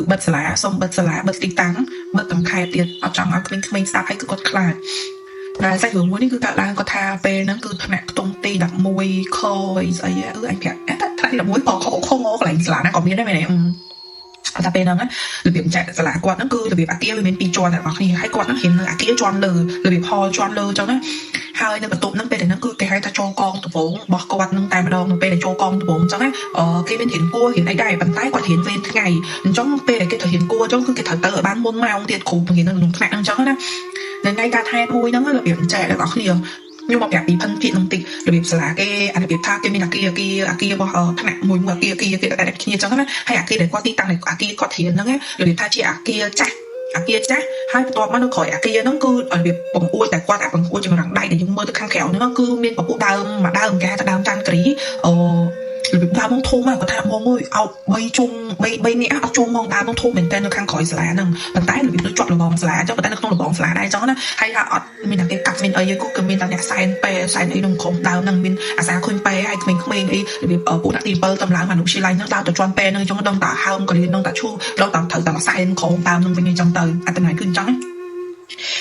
បិទសាលាសុំបិទសាលាបិទទីតាំងបិទទាំងខែទៀតអត់ចង់ឲ្យក្មេងៗស្ដាប់ហើយគឺគាត់ខ្លាចតែសាច់រឿងមួយនេះគឺកើតឡើងគាត់ថាពេលហ្នឹងគឺថ្នាក់ខ្ទង់ទី11ខអីស្អីអឺអញប្រាប់តែថ្នាក់ទី11ក៏ខខងកន្លែងសាលាណាក៏មានដែរមែនទេតែពេលហ្នឹងរបៀបចែកសាលាគាត់ហ្នឹងគឺរបៀបអាគារវាមានពីរជាន់ទាំងអស់គ្នាហើយគាត់ហ្នឹងរៀននៅអាគារជាន់លើរបៀបហលជាន់លើអញ្ចឹងណាហើយនៅបន្ទប់ហ្នឹងពេលហ្នឹងគឺគេហៅថាចូលកងដំបងរបស់គាត់ហ្នឹងតែម្ដងនៅពេលដែលចូលកងដំបងអញ្ចឹងណាគេមានរៀនគួររៀនអីដែរប៉ុន្តែគាត់រៀនវេនថ្ងៃអញ្ចឹងពេលដែលគេត្រូវរៀនគួរអញ្ចឹងគឺគេត្រូវទៅឲ្យបានមុនម៉ោងទៀតគ្រូបង្រៀននៅក្នុងថ្នាក់ហ្នឹងអញ្ចឹងណានៅថ្ងៃការថែមួយហ្នឹងរបៀបចែកទាំងអស់គ្នាខ្ញុំមកប្រាប់ពីផិនភាគនឹងតិចរបៀបសាលាគេអារបៀបថាគេមានអាគារអាគារអាគាររបស់ថ្នាក់មួយមួយអាគារអាគារគេតែគ្នាអញ្ចឹងណាហើយអាគារដែលគាត់ទីតាំងអាគារគាត់រៀនហ្នឹងរបៀបថាជាអាគារចាស់អាគារចាស់ហើយបន្ទាប់មកនៅក្រោយអាគារហ្នឹងគឺរបៀបបង្អួចតែគាត់អាបង្អួចចម្រាំងដៃដែលយើងមើលទៅខាងក្រៅហ្នឹងគឺមានពពុះដើមមួយដើមគេហៅថាដើមចាន់គ្រីអឺរបៀបដើមហ្នឹងធំហ្នឹងគាត់ថាបងអើយអោប3ជុំ3 3នាក់អត់ជុំហ្មងដើមហ្នឹងធំមែនតើនៅខាងក្រោយសាលាហ្នឹងប៉ុន្តែរបៀបដូចជាប់របងសាលាអញ្ចឹងប៉ុន្តែនៅក្នុងរបងសាលាដែរអញ្ចឹងណាហើយថាអត់មានតែគេកាត់មានអីទេគឺមានតែអ្នកសែនពេសែនអីក្នុងក្រុមដើមហ្នឹងមានអាសាឃើញពេហើយក្មេងៗអីរបៀបពួកអ្នកទី7តម្លើងអនុវិទ្យាល័យហ្នឹងដើរទៅជន់ពេហ្នឹងអញ្ចឹងដឹងតែហើមកលៀនដឹងតែឈូដឹងតែត្រូវតែមកសែនក្រុមដើមហ្នឹងវិញអញ្ចឹងទៅអត្តន័យគឺអញ្ចឹងណ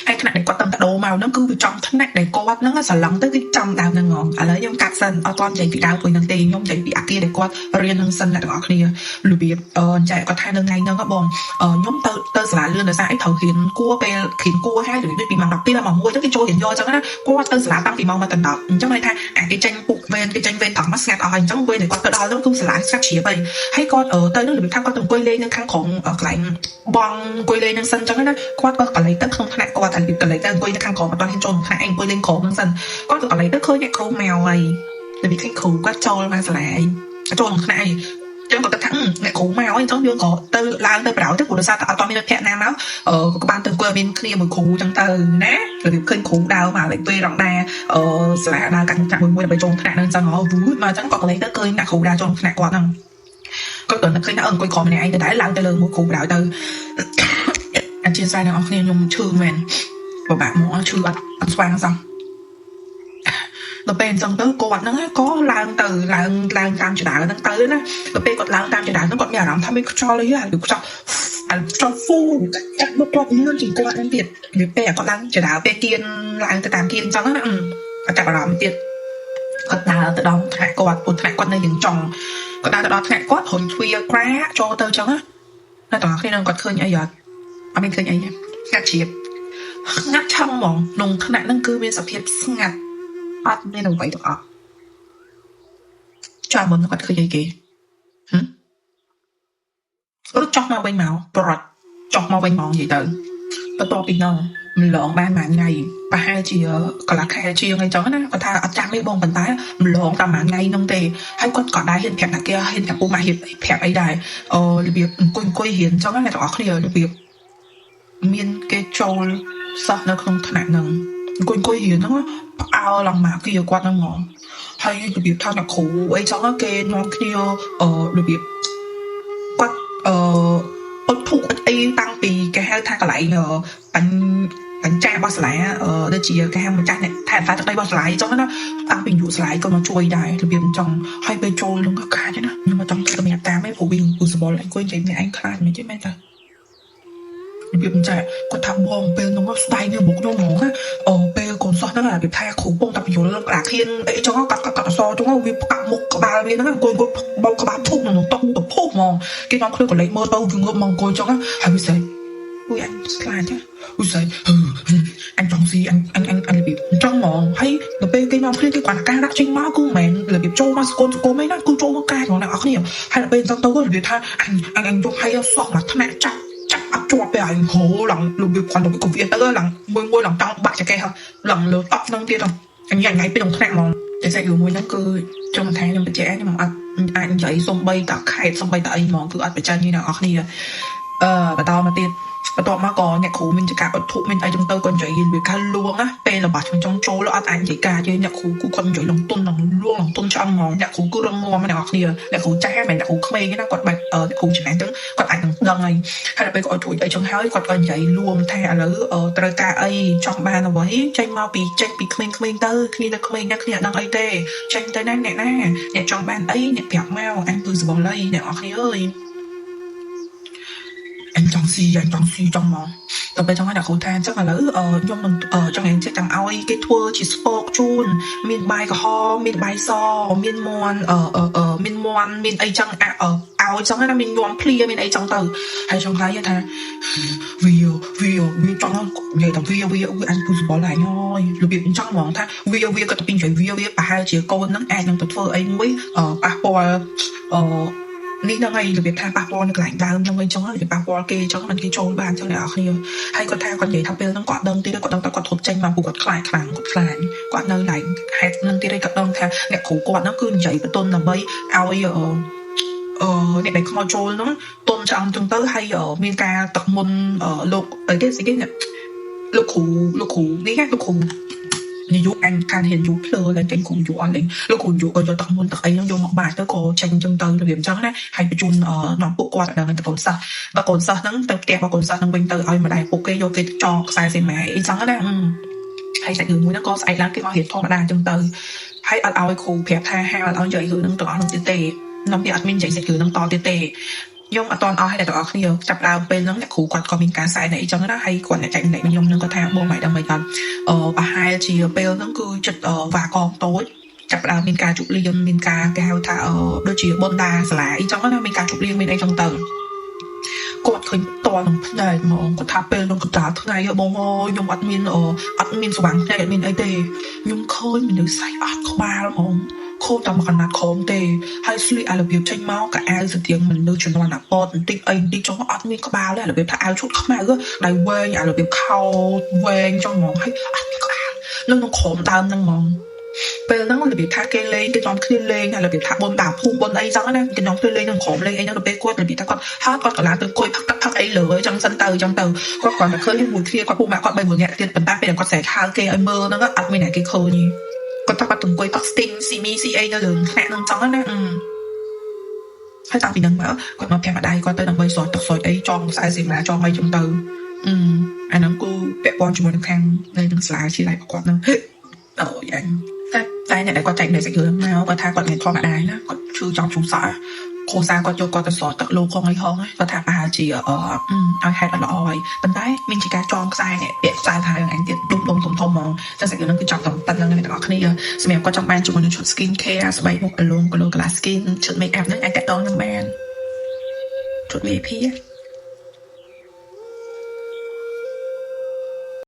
ាហើយថ្នាក់ដែលគាត់តំតដូរមកហ្នឹងគឺវាចំថ្នាក់ដែលគាត់ហ្នឹងស្រឡឹងទៅគឺចំដើមហ្នឹងហ្មងឥឡូវខ្ញុំកាត់សិនអត់ទាន់និយាយពីដើមមួយហ្នឹងទេខ្ញុំនិយាយពីអាគារដែលគាត់រៀនហ្នឹងសិនអ្នកទាំងអស់គ្នារបៀបអឺចែកគាត់ថានៅថ្ងៃហ្នឹងបងខ្ញុំទៅទៅសាលាលឿនដោយសារអីត្រូវរៀនគួរពេលរៀនគួរហើយដូចពីម៉ោង12ដល់ម៉ោង1ទៅគេចូលរៀនយកអញ្ចឹងណាគាត់ទៅសាលាតាំងពីម៉ោង1ដល់10អញ្ចឹងន័យថាអាគេចេញពុកវេនគេចេញវេនត្រង់មកស្ងាត់អស់ហើយអញ្ចឹងវេនដែលគាត់ទៅដល់ហ្នឹងគឺសាលាស្ងាត់ជ្រាបហើយហើយគាត់ទៅហ្នឹងរបៀបថាគាត់ទៅអង្គុយលេងនៅខាងក្រោមកន្លែងបងអង្គុយលេងហ្នឹងសិនអញ្ចឹងណាគាត់ក៏កន្លែងទៅក្នុងថ្នាក់គាត់តែកន្លែងទៅអង្គុយនៅខាងក្រោមអត់ទាន់ហ៊ានចូលក្នុងថ្នាក់ឯងអង្គុយលេងក្រោមហ្នឹងសិនគាត់ក៏កន្លែងទៅឃើញអ្នកគ្រូមកហើយតែវាឃើញគ្រូគាត់ចូលមកសាលាឯងចូលក្នុងថ្នាក់ឯងចឹងក៏គិតថាអ្នកគ្រូមកអញ្ចឹងយើងក៏ទៅឡើងទៅប្រោទៅព្រោះដោយសារតែអត់ទាន់មានមិត្តភក្តិណាមកអឺក៏បានទៅអង្គុយមានគ្នាមួយគ្រូចឹងទៅណារបៀបឃើញគ្រូដើរមកលេខពេលរងដាអឺសាលាដើរកាត់ចាក់មួយមួយដើម្បីចូលថ្នាក់ហ្នឹងចឹងហ៎វូមកចឹងក៏កន្លែងទៅឃើញអ្នកគ្រូដើរចូលថ្នាក់គាត់ហ្នឹងគាត់ក៏នឹកឃើញថាអង្គុយក្រោមម្នាក់ឯងទៅដែរឡើងទៅលើមួយគ្រូប្រោទៅអធិស្ឋានអ្នកនរគ្នាខ្ញុំឈឺមែនពិបាកមកឈឺអត់អត់ស្វាងសោះដល់ពេលអញ្ចឹងទៅគាត់ហ្នឹងក៏ឡើងទៅឡើងឡើងតាមចដើហ្នឹងទៅណាដល់ពេលគាត់ឡើងតាមចដើហ្នឹងគាត់មានអារម្មណ៍ថាមានខ្យល់អីអាខ្យល់អាខ្យល់ហ្វូកាត់មកគាត់លឿនជាងគាត់ហ្នឹងទៀតវាពេលគាត់ឡើងចដើពេលគៀនឡើងទៅតាមគៀនអញ្ចឹងណាគាត់ចាប់អារម្មណ៍ទៀតគាត់ដើរទៅដល់ថ្នាក់គាត់ពួកថ្នាក់គាត់នៅយ៉ាងចុងគាត់ដើរទៅដល់ថ្នាក់គាត់រុញទ្វារក្រាចូលទៅអញ្ចឹងណាតែទាំងអស់គ្នានឹងគាត់ឃើញអីអត់អត់មានឃើញអីទេស្ងាត់ជ្រាបស្ងាត់ឆឹងហ្មងក្នុងថ្នាក់ហ្នឹងគឺមានសភាពស្ងាត់អត់មានអ្វីទាំងអស់ចាំមុនគាត់ឃើញអីគេហឹមរត់ចុះមកវិញមកប្រត់ចុះមកវិញមកនិយាយទៅបន្ទាប់ពីហ្នឹងម្លងបានមួយថ្ងៃប្រហែលជាកន្លះខែជាងអីចឹងណាគាត់ថាអត់ចាំទេបងប៉ុន្តែម្លងតែមួយថ្ងៃហ្នឹងទេហើយគាត់ក៏ដែរហ៊ានប្រាប់ណាគេហ៊ានប្រាប់ពូម៉ាក់ហ៊ានប្រាប់អីដែរអឺរបៀបអង្គុយអង្គុយរៀនចឹងណាអ្នកទាំងអស់គ្នារបៀបមានគេចូលសិស្សនៅក្នុងថ្នាក់ហ្នឹងអង្គុយអង្គុយរៀនហ្នឹងផ្អើលឡើងមកគេគាត់ហ្នឹងហ្មងហើយរបៀបថាអ្នកគ្រូអីចឹងគេនាំគ្នាអឺរបៀបគាត់អឺអត់ធុកអត់អីតាំងពីគេហៅថាកន្លែងបាញ់បញ្ចារបស់សាលាអឺដូចជាគេហៅម្ចាស់អ្នកថែរក្សាទឹកដីរបស់សាលាអញ្ចឹងណាតាំងពីយុសាលាក៏មកជួយដែររបៀបអញ្ចឹងហើយពេលចូលនឹងក៏កាចណាខ្ញុំមកចង់ទៅសម្រាប់តាមឯងព្រោះវាគូសបល់អង្គុយនិយាយម្នាក់ឯងខ្លាចមិនទេមែនតារបៀបអញ្ចឹងគាត់ថាបងពេលនោះស្ដាយនៅមុខខ្ញុំហ្មងណាអូពេលកូនសិស្សហ្នឹងរបៀបថាគ្រូពងតែបញ្យលអាខៀនអីចឹងកាត់កាត់កាត់អសចឹងវាផ្កាប់មុខក្បាលវាហ្នឹងអង្គុយអង្គុយបោកក្បាលធុកក្នុងតុទៅភុះហ្មងគេនាំខ្លួនក៏លេចមើលទៅវាងើបមកអង្គុយចឹងហើយវាស្អីអុយអញខ្លាចអុយស្អីអញចង់ស៊ីអញអញអញអញរបៀបចង់ហ្មងហើយដល់ពេលគេនាំគ្នាគេគាត់ការដាក់ចេញមកគឺមិនមែនរបៀបចូលមកស្គនស្គមអីណាគឺចូលមកកាចហ្មងអ្នកនរគ្នាហើយដល់ពេលចឹងទៅរបៀបថាអញអញអញយកឲ្យសោះមកថ្នាក់ចាប់ចាប់អត់ជាប់ទេអញហូឡើងរបៀបគាត់ទៅក៏វាទៅឡើងមួយមួយឡើងចង់បាក់ចកេះឡើងលើតុហ្នឹងទៀតអញញ៉ៃពេលក្នុងថ្នាក់ហ្មងតែសាច់រឿងមួយហ្នឹងគឺចង់ថាខ្ញុំបញ្ជាក់ខ្ញុំអត់អាចនិយាយសំបីតខេតសំបីតអីហ្មងគឺអត់បញ្ចេញនេះអ្នកនរគ្នាអឺបន្តមកទៀតបន្ទាប់មកក៏អ្នកគ្រូមានចការអត់ធុមានអីចឹងទៅក៏និយាយវាខាលួងណាពេលរបស់ខ្ញុំចង់ចូលអត់អាចនិយាយការទេអ្នកគ្រូគូគាត់និយាយលងទុនលងលួងលងទុនឆ្អឹងហ្មងអ្នកគ្រូគឺរឹងមាំអ្នកនរគ្នាអ្នកគ្រូចាស់មិនអ្នកគ្រូក្មេងណាគាត់បែបអ្នកគ្រូចំណេះចឹងគាត់អាចនឹងដឹងហើយហើយដល់ពេលគាត់ជួយអីចឹងហើយគាត់ក៏និយាយលួងថាឥឡូវត្រូវការអីចង់បានអ្វីចេញមកពីចេញពីក្មេងៗទៅគ្នាទៅក្មេងណាគ្នាអត់ដឹងអីទេចេញទៅណាអ្នកណាអ្នកចង់បានអីអ្នកប្រាប់មកអញគឺសបល់អីអ្នកនរគ្នាអើយ ង់ស៊ីអញចង់ស៊ីចង់មកដល់ពេលចង់ឲ្យអ្នកគ្រូថាអញ្ចឹងឥឡូវខ្ញុំនឹងចង់ឲ្យចេះចង់ឲ្យគេធ្វើជាស្ពកជូនមានបាយក្រហមមានបាយសមានមន់អឺអឺមានមន់មានអីចឹងឲ្យចឹងណាមានញោមភ្លាមានអីចឹងទៅហើយចង់ឲ្យថាវាវាវាចង់និយាយថាវាវាអញគូសបល់អញហើយរបៀបអញ្ចឹងហ្មងថាវាវាគាត់ទៅពីនិយាយវាវាប្រហែលជាកូនហ្នឹងអាចនឹងទៅធ្វើអីមួយប៉ះពាល់អឺនេះហ្នឹងហើយរបៀបថាប៉ះពាល់នៅកន្លែងដើមហ្នឹងវិញចឹងរបៀបប៉ះពាល់គេចឹងมันគេចូលបានចឹងអ្នកនរគ្នាហើយគាត់ថាគាត់និយាយថាពេលហ្នឹងគាត់ដឹងទៀតគាត់ដឹងថាគាត់ធប់ចេញមកព្រោះគាត់ខ្លាចខ្លាំងគាត់ខ្លាចគាត់នៅកន្លែងហេតុហ្នឹងទៀតឯងគាត់ដឹងថាអ្នកគ្រូគាត់ហ្នឹងគឺនិយាយបន្ទន់ដើម្បីឲ្យអ្នកដែលខ្មោចចូលហ្នឹងទុនច្អង់ចឹងទៅហើយមានការទឹកមុនលោកអីគេស្អីគេលោកគ្រូលោកគ្រូនេះណាលោកគ្រូនាយកអញខានហ៊ានយូភ្លើឡើងចេញគ្រូយូអត់លេងលោកគ្រូយូក៏យកទឹកមុនទឹកអីហ្នឹងយកមកបាចទៅក៏ចេញចឹងទៅរបៀបចឹងណាហើយបញ្ជូននាំពួកគាត់ដល់ទៅកូនសិស្សបើកូនសិស្សហ្នឹងទៅផ្ទះរបស់កូនសិស្សហ្នឹងវិញទៅឲ្យម្ដាយពួកគេយកគេចងខ្សែសេម៉ាអីចឹងណាហើយសាច់រឿងមួយហ្នឹងក៏ស្អែកឡើងគេមករៀនធម្មតាចឹងទៅហើយអត់ឲ្យគ្រូប្រាប់ថាហាមអត់ឲ្យនិយាយរឿងហ្នឹងទាំងអស់ហ្នឹងទៀតទេនាំគេអត់មាននិយាយសាច់រឿងហ្នឹងតទៀតទេខ្ញុំអត់តន់អស់ឲ្យតែទាំងអស់គ្នាចាប់ដើមពេលហ្នឹងអ្នកគ្រូគាត់ក៏មានការសែនអីចឹងណាហើយគាត់អ្នកចែកម្លែកខ្ញុំនឹងគាត់ថាបងមិនដឹងមិនអត់ប្រហែលជាពេលហ្នឹងគឺចិត្តវ៉ាកងតូចចាប់ដើមមានការជប់លៀងមានការគេហៅថាដូចជាបុណ្យដាសាលាអីចឹងណាមានការជប់លៀងមានអីចឹងទៅគាត់ឃើញតនឹងភ្នែកហ្មងគាត់ថាពេលនឹងកណ្ដាលថ្ងៃបងអើយខ្ញុំអត់មានអត់មានស្វាងភ្នែកអត់មានអីទេខ្ញុំឃើញមនុស្សស្អីអត់ក្បាលហ្មងខូចតែមកកណាត់ក្រោមទេហើយស្លៀកអារបៀបចេញមកកៅអៅស្ទៀងមនុស្សជំនាន់អាពតបន្តិចអីបន្តិចចុងអត់មានក្បាលទេអារបៀបថាអាវឈុតខ្មៅដៃវែងអារបៀបខោវែងចុងហ្មងហើយអត់មានក្បាលនៅក្នុងក្រោមដើមហ្នឹងហ្មងពេលហ្នឹងរបៀបថាគេលេងគេនាំគ្នាលេងរបៀបថាបុនតាភូមិបុនអីចឹងណាគេនាំគ្នាលេងនឹងក្រោមលេងអីហ្នឹងទៅពេលគាត់របៀបថាគាត់ហើយគាត់ក៏ឡើងទៅអង្គុយផឹកទឹកផឹកអីលើចឹងសិនទៅចឹងទៅគាត់គ្រាន់តែឃើញមួយគ្នាគាត់ពួកម៉ាក់គាត់បីមួយនាក់ទៀតប៉ុន្តែពេលគាត់ស្រែកហៅគេឲ្យមើលហ្នឹងអត់មានអ្នកគេឃើញគាត់ថាគាត់ទៅអង្គុយផឹកស្ទីងស៊ីមីស៊ីអីនៅលើថ្នាក់ហ្នឹងចឹងណាហើយតាំងពីហ្នឹងមកគាត់មកប្រាប់ម្ដាយគាត់ទៅដើម្បីស្រោចទឹកស្រោចអីចងខ្សែសេមាចងអីចឹងទៅអឺអាហ្នឹងគឺពាក់ព័ន្ធជាមួយនឹងខាងនៅនឹងសាលាជាឡៃរបស់គាត់ហ្នឹងអូយ៉ាងតែតែអ្នកដែលគាត់ចែកនៅសាច់រឿងមកគាត់ថាគាត់មិនធម្មតាណាគាត់ឈឺចំជុំសក់គ្រូសាគាត់យកគាត់ទៅស្រោចទឹកលោកហងអីហងគាត់ថាប្រហែលជាឲ្យហេតុអត់ល្អហើយប៉ុន្តែមានជាការចងខ្សែនេះពាក់ខ្សែថាយ៉ាងអញទៀតដុំដុំធំធំហ្មងចឹងសាច់រឿងហ្នឹងគឺចប់តែប៉ុណ្្នឹងអ្នកទាំងអស់គ្នាសម្រាប់គាត់ចង់បានជាមួយនឹងឈុត skin care ស្បែកមុខ alone glow glass skin ឈុត make up ហ្នឹងអាចតាក់ទងនឹងបានឈុត VIP។